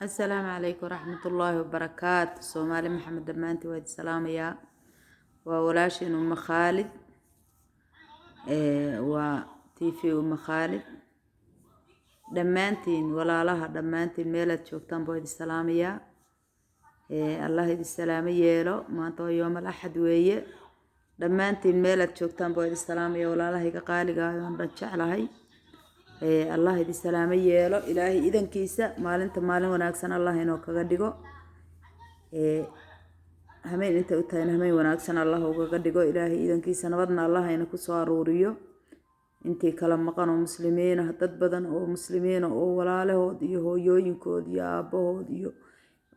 Assalaamu calaykum waraxmatullaahi wabarakaatu. Soomaali Maxamed dhammaantiin waa idin salaamayaa. Waa walaashiin Umma Khaalid, waa TV Umma Khaalid. Dhammaantiin walaalaha, dhammaantiin meelaad joogtaan baa idin salaamayaa. Allah idin salaamo yeelo. Maanta waa yoomal axad weeye. Dhammaantiin meelaad joogtaan baa idin salaamaya, walaalahayga qaaliga ah oon dhan jeclahay. Allah idin salaamo yeelo. Ilaahay idankiisa maalinta maalin wanaagsan Allah inoo kaga dhigo. Hameen intay u tahayna hameen wanaagsan Allah ugaga dhigo. Ilaahay idankiisa nabadna Allah ina kusoo aruuriyo intii kala maqan oo muslimiin ah. Dad badan oo muslimiina oo walaalahood iyo hooyooyinkood iyo aabbahood iyo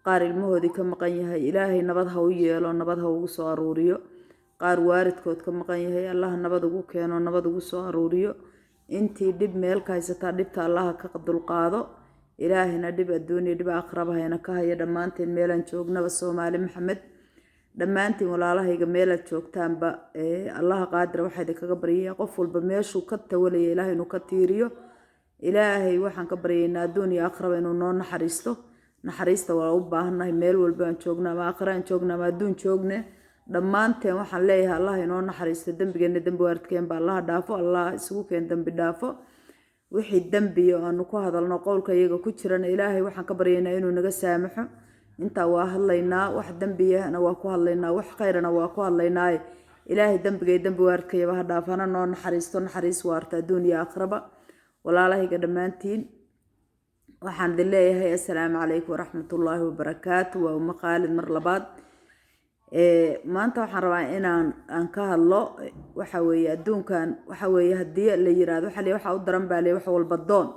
qaar ilmahoodii ka maqan yahay, Ilaahay nabad ha u yeelo, nabad ha ugu soo aruuriyo. Qaar waalidkood ka maqan yahay, Allah nabad ugu keeno, nabad ugu soo aruuriyo. Intii dhib meel ka haysataa, dhibta Allaha ka dulqaado. Ilaahayna dhib adduun iyo dhib aakhiraba hayna ka haya dhammaanteen meelaan joognaba. Soomaali Maxamed dhammaantiin, walaalahayga, meelaad joogtaanba, Allaha qaadira waxaa idinkaga baryaya qof walba meeshuu ka tawalaya Ilaahay inuu ka tiiriyo. Ilaahay waxaan ka baryaynaa adduun iyo aakhiraba inuu noo naxariisto. Naxariista waa u baahannahay meel walba aan joogno, ama aakhira aan joogno ama adduun joogne. Dhammaanteen waxaan leeyahay Allah inoo naxariisto. Dembigeenna, dembi waalidkeenba Allaha dhaafo. Allah isugu keen dembi dhaafo. Wixii dembiyo aanu ku hadalno, qowlka iyaga ku jirana, Ilaahay waxaan ka baryaynaa inuu naga saamaxo. Intaa waa hadlaynaa, wax dembiyana waa ku hadlaynaa, wax khayrana waa ku hadlaynaaye, Ilaahay dembigay dembi waalidkayaba ha dhaaf, hana noo naxariisto naxariis waarta adduun iyo aakhiraba. Walaalahayga dhammaantiin waxaan idin leeyahay assalaamu calaykum waraxmatullaahi wabarakaatu. Waa Umma Khaalid mar labaad. Maanta waxaan rabaa inaan aan ka hadlo waxa weeye adduunkan. Waxa weeye haddii la yiraahdo waxa la waxa u daran baa le wax walba doon.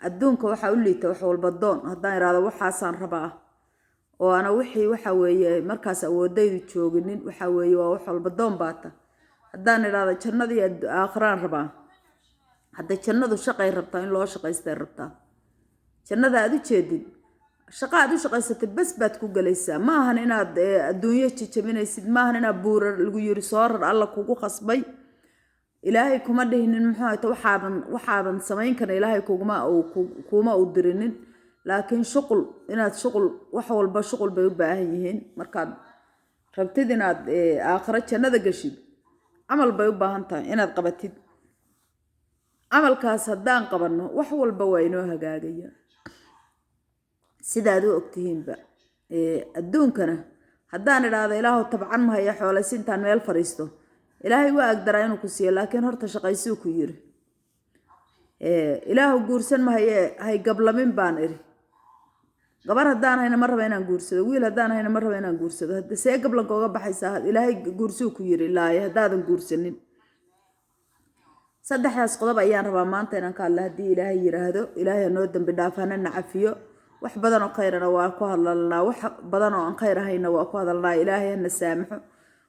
Adduunka waxa u liita wax walba doon. Haddaan iraahdo waxaasaan rabaa oo ana wixii waxa weeye markaas awoodaydu jooginin, waxa weeye waa wax walba doon baata. Haddaan idhaahdo jannadii aakhiraan rabaa, hadda jannadu shaqay rabtaa, in loo shaqaystay rabtaa. Jannada aad u jeedid, shaqo aad u shaqaysatay bas baad ku galaysaa. Ma ahan inaad adduunyo jajabinaysid, ma ahan inaad buurar lagu yiri soo rar Alla kugu khasbay. Ilaahay kuma dhihinin muxuu ahayto waxaadan samayn karin. Ilaahay kuguma kuma u dirinin, laakiin shuqul inaad shuqul, wax walba shuqul bay u baahan yihiin. Markaad rabtid inaad aakhiro jannada gashid, camal bay u baahan tahay inaad qabatid. Camalkaas haddaan qabanno, wax walba waa inoo hagaagaya, sidaad u ogtihiinba. Adduunkana haddaan idhaahdo Ilaahu tabcan mahaya xoolaysi intaan meel fadhiisto, Ilaahay waa agdaraa inuu ku siiyo, laakiin horta shaqaysuu ku yiri. Ilaahu guursan mahaye hay gablamin baan idhi. Gabar haddaan hayna ma raba inaan guursado, wiil haddaan hayna ma raba inaan guursado. Hadda see gablanka uga baxaysaa? Ilaahay guursuu ku yiri laaye haddaadan guursanin. Saddexdaas qodob ayaan rabaa maanta inaan ka hadla haddii Ilaahay yiraahdo. Ilaahay hanoo dembi dhaaf, hana nacafiyo. Wax badan oo khayrana waa ku hadlalnaa, wax badan oo aan khayr ahayna waa ku hadalnaa. Ilaahay hana saamaxo.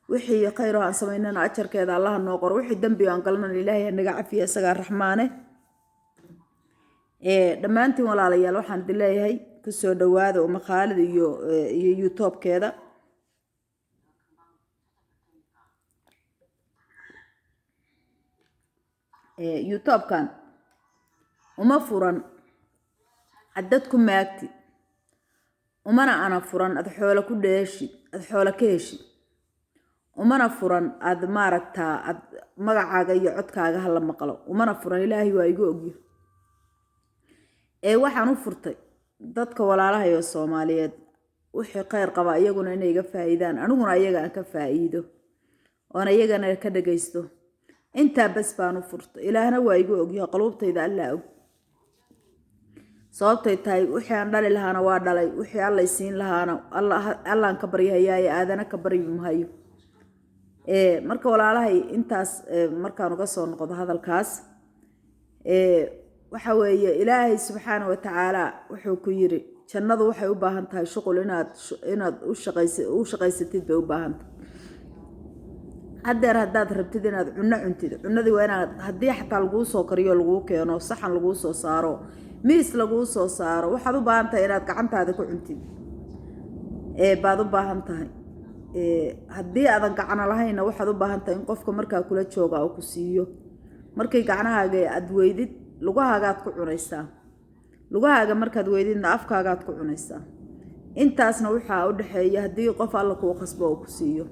Wixii khayr oo aan samaynana ajarkeeda Allaha noo qoro. Wixii dembi oo aan galnana Ilaahay hanaga cafiyo, isagaa raxmaane. Dhammaantiin walaalayaal waxaan idin leeyahay kusoo dhawaada Umma Khaalid iyo YouTube-keeda. YouTube-kan uma furan cadad ku maagtid, umana ana furan aad xoolo ku dheeshid, aad xoolo ka heshid, umana furan aad maaragtaa aad magacaaga iyo codkaaga hala maqlo, umana furan. Ilaahay waa igu ogyo. Waxaan u furtay dadka walaalahayo Soomaaliyeed wixii khayr qaba iyaguna inay iga faa'iidaan, aniguna ayaga aan ka faa'iido oon iyagana ka dhagaysto. Intaa bas baan u furtay. Ilaahna waa igu ogyahay, qaluubtayda Allaa og. Sababtay tahay, wixii aan dhali lahaana waa dhalay, wixii Allay siin lahaana Allaan ka baryahayaaye aadana ka baryi mahayo. Marka walaalahay, intaas markaan uga soo noqdo hadalkaas, waxa weeye Ilaahay subxaana wa tacaala wuxuu ku yiri jannadu waxay u baahan tahay shuqul, inaad u shaqaysatid bay u baahan tahay. Haddeer haddaad rabtid inaad cunno cuntid, cunnadii waa inaad, haddii xataa laguu soo kariyo, laguu keeno saxan, laguu soo saaro miis, laguu soo saaro, waxaad u baahan tahay inaad gacantaada ku cuntid baad u baahan tahay. Haddii aadan gacano lahayna, waxaad u baahan tahay in qofka markaa kula jooga uu ku siiyo. Markay gacnahaaga aad weydid, lugahaagaad ku cunaysaa. Lugahaaga markaad weydidna afkaagaad ku cunaysaa. Intaasna waxaa u dhexeeya haddii qof Alla kuu khasbo oo ku siiyo.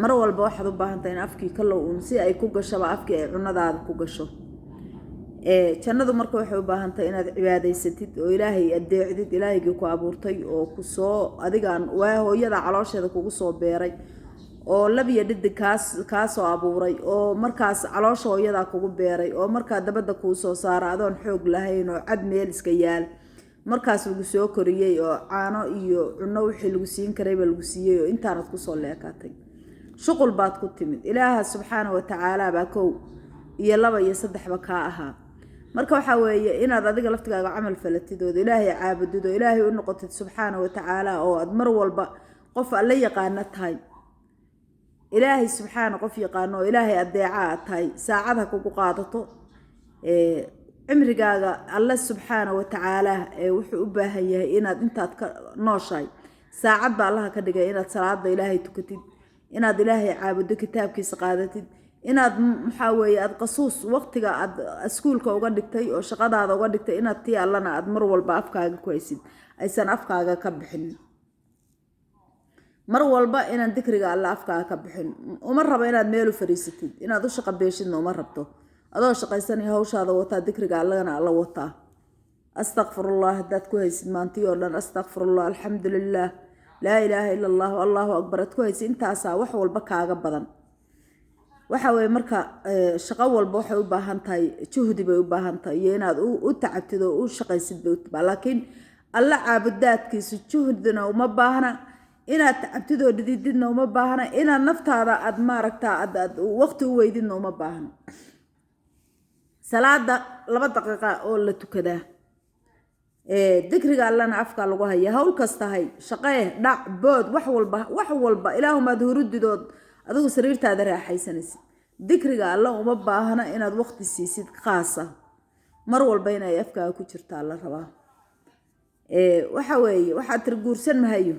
Mar walba waxaad u baahantahay in afkii ka low uun si ay ku gashaba, afkii ay cunadaada ku gasho. Jannadu marka waxay u baahan tahay inaad cibaadaysatid oo Ilaahay adeecdid, Ilaahaygii ku abuurtay oo kusoo adigaan waa hooyada caloosheeda kugu soo beeray oo labiyo dhidig kaasoo abuuray, oo markaas caloosha hooyadaa kugu beeray, oo markaa dabadda kuu soo saara adoon xoog lahayn oo cad meel iska yaal, markaas lagu soo koriyey oo caano iyo cunno wixii lagu siin karayba lagu siiyey, oo intaanad kusoo leekaatay. Shuqul baad ku timid. Ilaaha subxaana wa tacaala baa kow iyo laba iyo saddexba kaa ahaa. Marka waxaa weeye inaad adiga laftigaaga camal falatid ood Ilaahay caabudid oo Ilaahay u noqotid subxaana wa tacaala, oo aad mar walba qof Alla yaqaano tahay, Ilaahay subxaana qof yaqaano oo Ilaahay adeeca aad tahay. Saacad ha kugu qaadato cimrigaaga. Alle subxaana wa tacaala wuxuu u baahan yahay inaad intaad ka nooshahay saacad ba Allaha ka dhigay inaad salaada Ilaahay tukatid, inaad Ilaahay caabuddo, kitaabkiisa qaadatid, inaad maxaa weeye aad qasuus waqtiga aad iskuulka uga dhigtay oo shaqadaada uga dhigtay, inaad tii Allana aad mar walba afkaaga ku haysid, aysan afkaaga ka bixin. Mar walba inaan dikriga Alle afkaaga ka bixin. Uma rabo inaad meel u fariisatid, inaad u shaqo beeshidna uma rabto. Adoo shaqaysanaya, hawshaada wataa, dikriga Allagana Alla wataa. Astaqfirullah haddaad ku haysid maantii oo dhan, astaqfirullah, alxamdulilah, laa ilaaha ila Allah, allahu akbar aad ku haysid, intaasaa wax walba kaaga badan. Waxa weye marka shaqo walba waxay u baahan tahay juhdi bay u baahan tahay, iyo inaad u tacabtid oo u shaqaysid bay, laakiin Alla caabudaadkiisu juhdina uma baahna, inaad tacabtid oo dhidididna uma baahna, inaad naftaada aad maaragta aad waqti u weydidna uma baahna. Salaada 2 daqiiqa oo la tukadaa, dikriga Allana afkaa lagu haya. Hawl kastahay, shaqee, dhac, bood, wax walba, wax walba, ilaahumaad hurudidood adigu sariirtaada raaxaysanaysid. Dikriga Alla uma baahna inaad waqti siisid khaasa, mar walba inay afkaaga ku jirtaa la rabaa. Waxa weeye waxaad tiri guursan mahayo.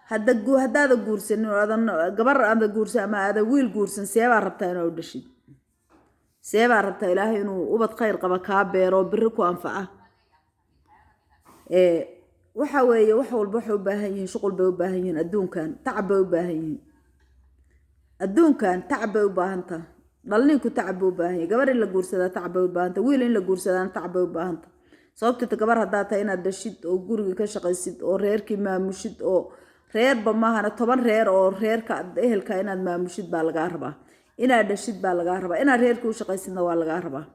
Haddaada guursanin oo aadan gabar aada guursan ama aada wiil guursan, seebaa rabtaa inaad u dhashid? Seebaa rabtaa Ilaahay inuu ubad khayr qaba kaa beero biri ku anfaca? Waxa weeye wax walba waxay u baahan yihiin shuqul bay u baahan yihiin. Adduunkan tacab bay u baahan yihiin, adduunkan tacab bay u baahan taha. Dhalninku tacab buu u baahan yahay, gabar in la guursadaa tacab bay u baahan taha, wiil in la guursadaana tacab bay u baahan taha. Sababtita gabar haddaa tahay, inaad dhashid oo guriga ka shaqaysid oo reerkii maamushid, oo reerba maahana 10 reer oo reerka ehelka inaad maamushid baa lagaa rabaa, inaad dhashid baa lagaa rabaa, inaad reerkii u shaqaysidna waa lagaa rabaa,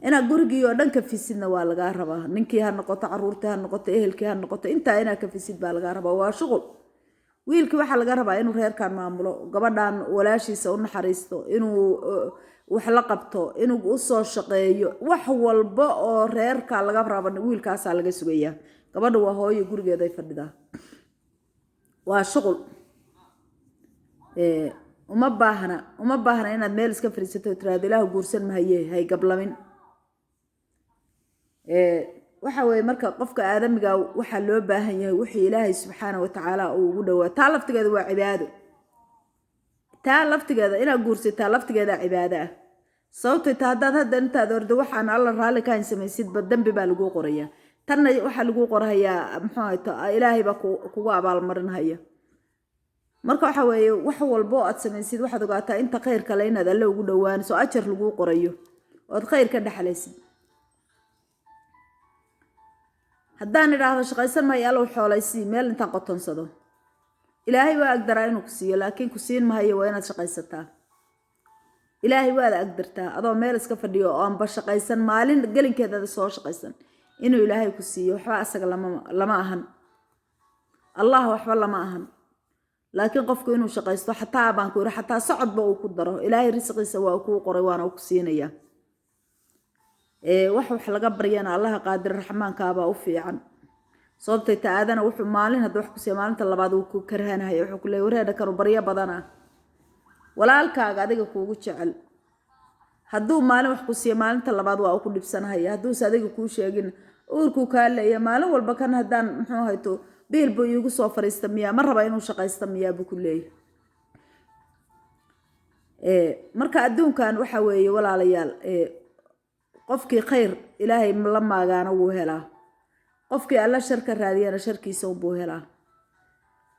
inaad gurigii oo dhan ka fisidna waa lagaa rabaa. Ninkii ha noqoto, caruurtii ha noqoto, ehelkii ha noqoto, intaa inaad ka fisid baa lagaa rabaa. Waa shuqul. Wiilkii waxaa laga rabaa inuu reerkan maamulo, gabadhan walaashiisa u naxariisto, inuu wax la qabto, inuu usoo shaqeeyo. Wax walba oo reerka laga raba wiilkaasaa laga sugayaa. Gabadha waa hooyo, gurigeeday fadhidaa. Waa shuqul. Uma baahna, uma baahna inaad meel iska fadhiisato oo tiraahdo Ilaahu guursan mahaye, hay gablamin. Waxa weeye marka qofka aadamiga waxaa loo baahan yahay wixii Ilaahay subxaana wa tacaala uu ugu dhowaa. Taa laftigeeda waa cibaado. Taa laftigeeda inaad guursataa laftigeeda cibaado ah. Sababtay taa haddaad hadda intaad ordo waxaan Alla raalli ka hayn samaysidba, dembi baa laguu qorayaa. Tanna waxaa laguu qorahayaa, muxuu ahayto, Ilaahay baa kugu abaalmarinhaya. Marka waxa weeye wax walbo aad samaysid, waxaad ogaataa inta khayr kale inaad Alle ugu dhowaanayso, ajar laguu qorayo ood khayr ka dhexlaysid. Haddaan idhaahdo shaqaysan maayo, Allow xoolaysii, meel intaan qotonsado, Ilaahay waa agdaraa inuu ku siiyo, laakiin ku siin mahayo. Waa inaad shaqaysataa. Ilaahay waad agdartaa adoo meel iska fadhiyo oo aanba shaqaysan, maalin gelinkeedada soo shaqaysan, inuu Ilaahay ku siiyo. Waxba asaga lama ahan, Allah waxba lama ahan. Laakiin qofku inuu shaqaysto, xataa baan ku yiri, xataa socodba uu ku daro, Ilaahay risqiisa waa kuu qoray, waana ku siinayaa. Wax laga baryana Allaha qaadir raxmaankaabaa u fiican. Sababtay ta aadana wuxuu maalin hadda wax ku siiya, maalinta labaad uu ku karhanahaya, wuxuu ku leeyay wareedha kanu baryo badana. Walaalkaaga adiga kuugu jecel hadduu maalin wax ku siiya, maalinta labaad waa uu ku dhibsanahaya. Hadduuse adiga kuu sheegin, uurkuu kaa leeya. Maalin walba kan haddaan muxuu hayto biil buu iigu soo fariista miyaa, ma raba inuu shaqaysta miyaa, buu ku leeyahy. Marka adduunkan waxa weeye, walaalayaal, Qofkii khayr Ilaahay la maagaana wuu helaa, qofkii Alla shar ka raadiyana sharkiisa unbuu helaa.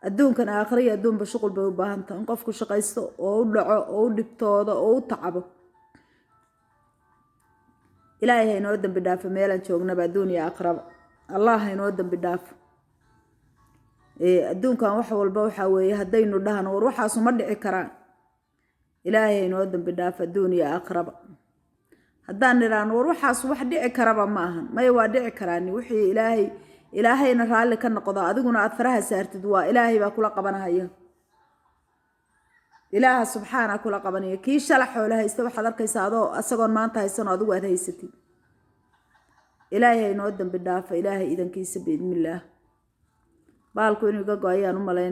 Adduunkan aakhira iyo adduunba shuqul bay u baahan tahay, in qofku shaqaysto oo u dhaco oo u dhibtoodo oo u tacabo. Ilaahay ha inoo dambi dhaafo meelaan joognaba, adduun iyo aakhiraba Allah ha inoo dambi dhaafo. Adduunkan wax walba waxaa weeye haddaynu dhahno war waxaasu ma dhici karaan. Ilaahay ha inoo dambi dhaafo adduun iyo aakhiraba. Haddaan nidhaahno war waxaas wax dhici karaba ma ahan, maya, waa dhici karaani. Wixii Ilaahay, Ilaahayna raalli ka noqdo, adiguna aad faraha saartid, waa Ilaahay baa kula qabanahaya, Ilaaha subxaana kula qabanaya. Kii shala xoolo haysta waxaad arkaysaa adoo asagoon maanta haysanoo adigu aad haysatid. Ilaahay ha inoo dambi dhaafo, Ilaahay idankiisa, biidnillaah. Baalku inuu iga go ayaan u malaynaya.